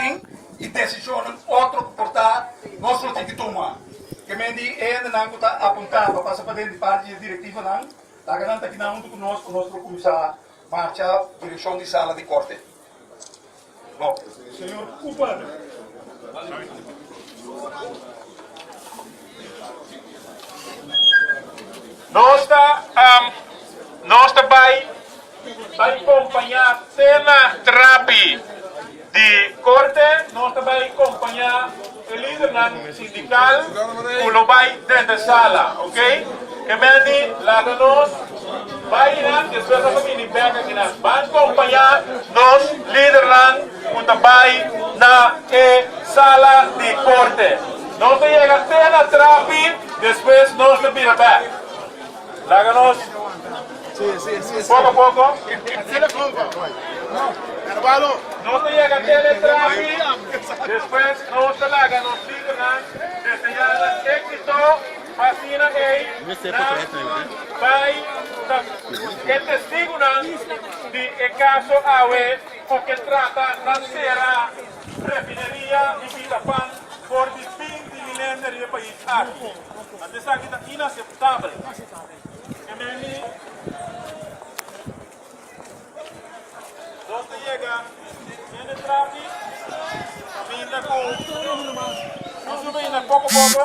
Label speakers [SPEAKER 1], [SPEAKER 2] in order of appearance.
[SPEAKER 1] den i desishonnan otro ku por ta nos lo tin ki tuma. Ke men di e hendenan ku ta apuntá pa pasa paden di parti di e direktivanan, laga nan ta kinan huntu ku nos pa nos por kuminsá marcha direkshon di sala di korte. Bon. Señor Cooper.
[SPEAKER 2] Nos ta nos ta bai bai kompañá te na trapi di korte. Nos ta bai kompañá e lidernan sindikal ku lo bai drenta sala, ok? Ke men di laga nos bai nan, despues nos ta bini bek akinan. Ban kompañá nos lidernan ku ta bai na e sala di korte. Nos ta yega te na trapi, despues nos ta bira bek. Laga nos poko poko. Nos ta yega te na e trapi, despues nos ta laga nos lidernan deseá nan éksito pa asina ei nan bai ta e testigunan di e kaso awe ku ke trata na sera refineria di Bitapan for di 20 milenia riba e pais aki. Anto esaki ta inaseptabel. E meni nos ta yega den e trafi kaminda ku nos lo bini poko poko.